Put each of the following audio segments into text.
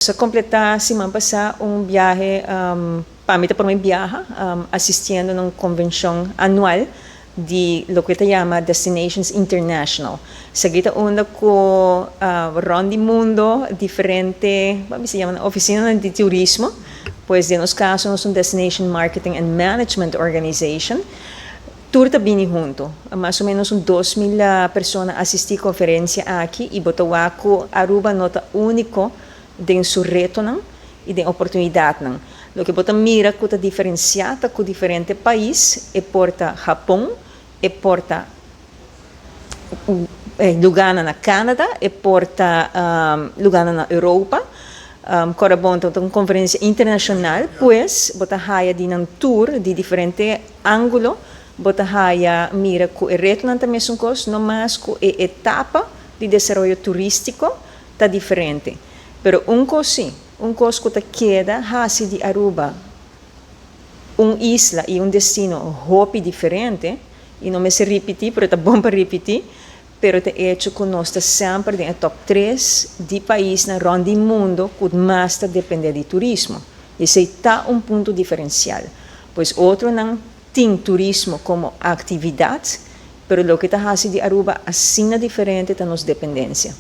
Nos a kompletá siman pasá un biahe, pa mi ta promé biaha, asistiendo na un konvenshon anual di loke ta yama Destinations International. Esaki ta unda ku rònt di mundo diferente, bo a bisa yama nan ofisinanan di turismo, pues den nos kaso nos ta un Destination Marketing and Management Organization, Tur ta bini hunto. Mas o menos un 2000 persona asisti conferencia aki y bo ta wak cu Aruba no ta unico den su retonan y den oportunidadnan. Loke bo ta mira cu ta diferencia ta cu diferente pais, e por ta Japon, e por ta lugarnan na Canada, e por ta lugarnan na Europa. Cora bon ta un conferencia internacional, pues bo ta haya di nan tur di diferente Ángulo, bo ta haya mira ku e retonan ta mesun kos, no mas ku e etapa di desaroyo turístiko ta diferente. Pero un kos sí, un kos ku ta keda hasi di Aruba un isla i un destino hopi diferente, i no mester ripití, pero ta bon pa ripití, pero ta echo ku nos ta semper den e top tres di paisnan rònt di mundo ku mas ta dependé di turismo. Esei ta un punto diferensial, pues otronan tin turismo komo aktividat, pero loke ta hasi di Aruba asina diferente ta nos dependensia.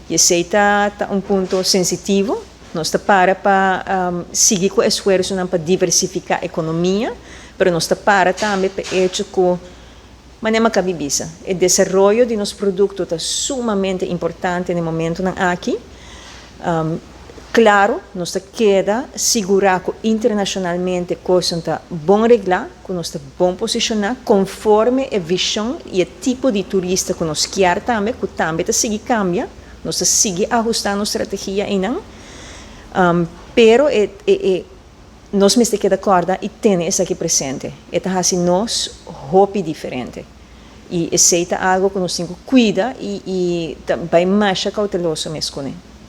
I esei ta ta un punto sensitivo. Nos ta para pa sigui ku esfuersonan pa diversifiká ekonomia, pero nos ta para tambe pa e echo ku, manera mi a kabi bisa, e desaroyo di nos produkto ta sumamente importante na e momentonan aki. Claro, nos ta keda sigurá cu internacionalmente cosnan ta bon reglá, cu nos ta bon posicioná conforme e vision y e tipo di turista cu nos kier tambe, cu tambe ta sigui cambia, nos ta sigui ahustá nos strategia einan. Pero e e nos mester keda corda y tene esaki presente. E ta haci nos hopi diferente y esey ta algo cu nos tin cu cuida y y ta bay masha cauteloso mes cune.